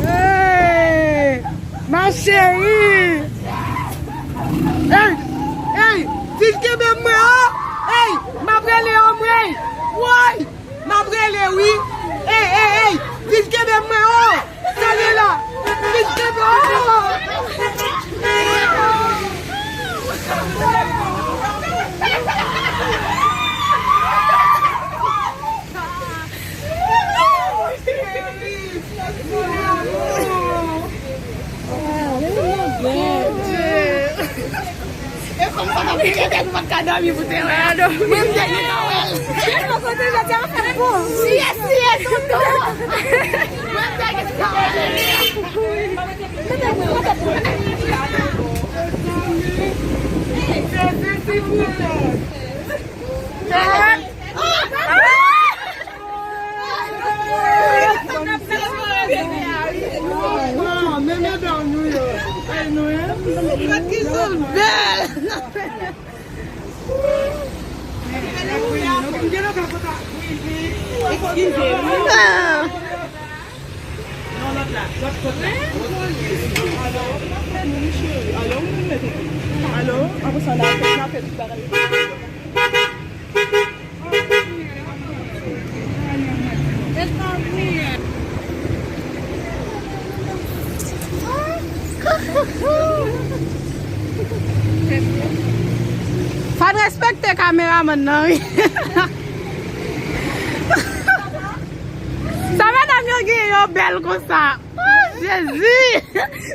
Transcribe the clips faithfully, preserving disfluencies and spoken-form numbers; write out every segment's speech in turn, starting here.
Hey, ma chérie. Hey, hey, fin kenbe mwen, oh. Hey, m ap rele, oh, mwen. Woy, m ap rele, wi. Hey, hey, hey, fin kenbe mwen, oh. Sa ye la? Fin kenbe, oh. E kòm sa pa pike tèt, ou pa t ka dòmi pou te wè a, non. Mwen, m te gen kawèl. Mwen, m te gen kawèl. Siye, siye, tonton. Mwen, m te gen kawèl. Eskize m. Non, lòt la, lòt kot la. Alo, alo, wi, mete. Alo, apre sa, n a fè, n a fè tout bagay. Fò n respekte kameramann nan, wi. Sa madanm yo gen yo bèl konsa. Oh, Jezi!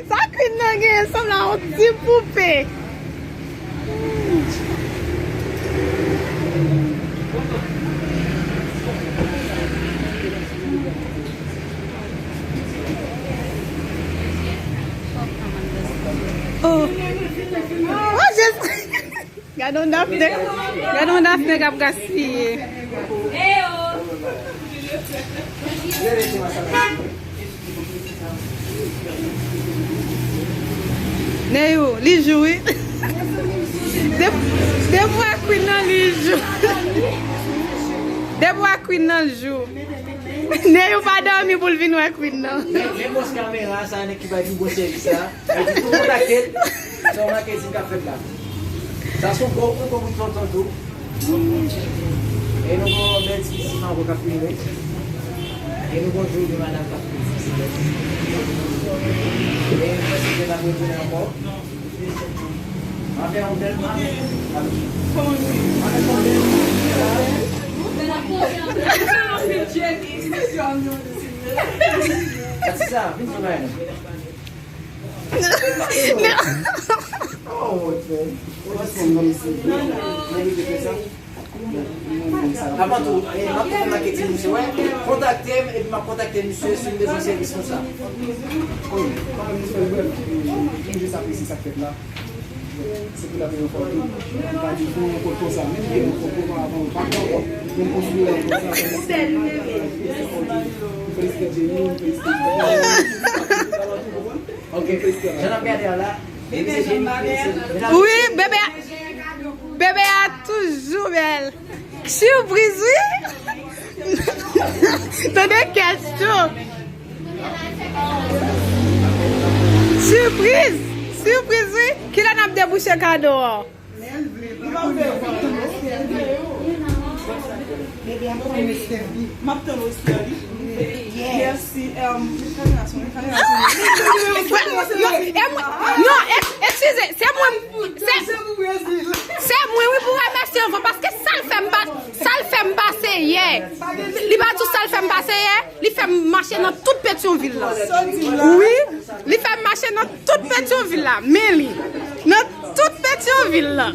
Sa Queen nan genyen sanble a yon ti poupe. Oh. Oh, Jezi! Gade yon Daphné, gade yon Daphné k ap gaspiye. Neyou, li jou, wi. De, depi w wè Queen nan, li jou. Depi w wè Queen nan, li jou. Neyou pa dòmi pou l vin wè Queen nan. Men, men bòs kamera sa, nèg ki bay pi bon sèvis la. Epi tou kontakte l, se yon maketing k ap fèt la. Sa se yon gwo konkou pou tonton tou. E nou gen yon bèl ti pitit mango k ap filme. E nou gen yon joli madanm k ap filme. E yon ti jen ap retounen ankò. Mwen fè yon bèl mwen fè yon bèl Ati sa, vin sou mwen. Avan tou, eh, m ap fè maketing misye, wè. Kontakte m, epi m ap kontakte misye si m bezwen sèvis konsa. Ok, jan n ap gade a la, bebe se Jenny, se Jenny. Wi, bebe a, bebe a toujou bèl. Sipriz, wi. Tande kèsyon. Sipriz, sipriz, wi. Kilè n ap debouche kado an? Bebe ap tann Esther. M ap tann Esther, wi. Mèsi, em, kamera sou mwen, kamera sou mwen. Non, e, eskize, se mwen, se, se mwen, wi, pou remèsye anvan, paske sa l fè m pa, sa l fè m pase yè. Li pa di w sa l fè m pase yè? Li fè m mache nan tout Petyonvil la. Wi, li fè m mache nan tout Petyonvil la. Men li, nan tout Petyonvil la.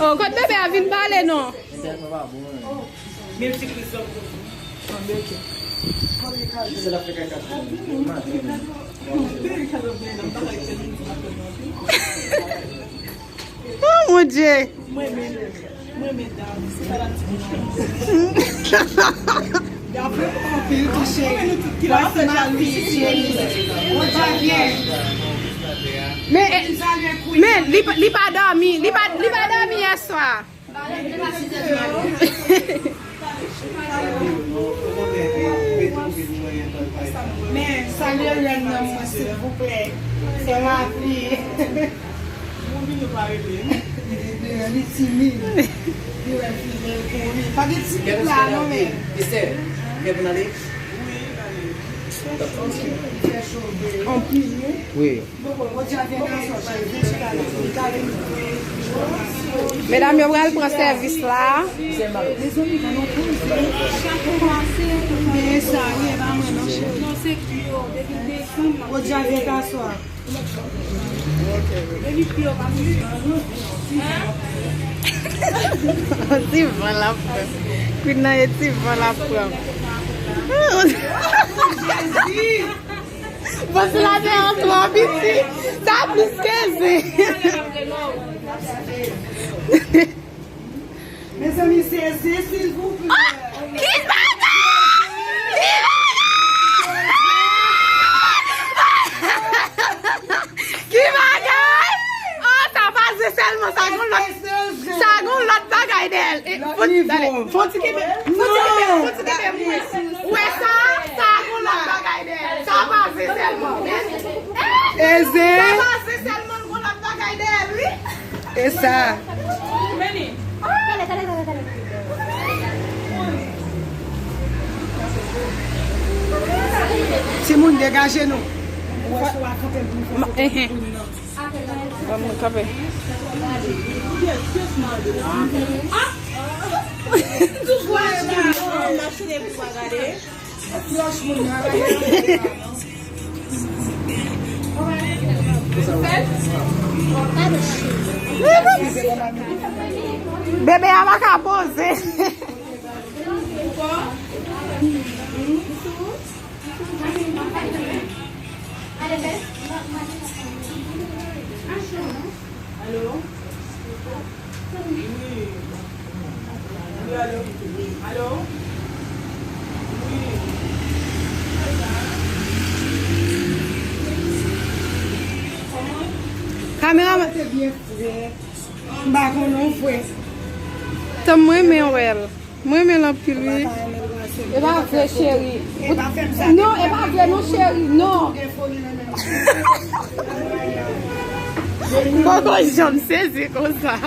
Oh, kot bebe a vin pale non? Men ti kriz la. Oh, mon Dieu. Mwen menm, mwen menm dam, se pa dam ti moun. Dam anpil tou cheri. Mwen se jalouzi cheri. Mwen pa byen. Men, men li, pa- li pa dòmi, li pa, li pa dòmi yè swa. Men, salye rèn nan mwen, silvouplè. Se lavi. Li timid. Li wè fi bèl kouri. Pa gen timid la, non, men. Anpil, wi. Wi. Medam yo pral pran sèvis la. Ti van la pran. Queen nan e ti van la pran. Bon, si la te an twò piti, sa plis ke zen. Mezanmi, se zen, silvouplè. Ki bagay! Ki bagay! Ki bagay! Ah, sa pa zen sèlman, sa gon lòt, sa gon lòt bagay dèyè l. E, fò, tande, fò ti kenbe, fò ti kenbe, fò ti kenbe, mwen. Ou wè sa? Sa gon lòt bagay dèyè l. Sa pa zen sèlman. E zen. Sa pa zen sèlman, gon lòt bagay dèyè l, wi. E sa. Timoun, degaje nou. Ma, ehe. Ban mwen kanpe. Bebe a pa ka poze. Alo? Wi. Wi, alo? Alo? Wi. Kameraman te byen fre. M pa konnen w fre. Tann mwen renmen wè l. Mwen renmen l anpil, wi. E pa vre, cheri. Non, e pa vre, non, cheri, non. M poko janm sezi konsa.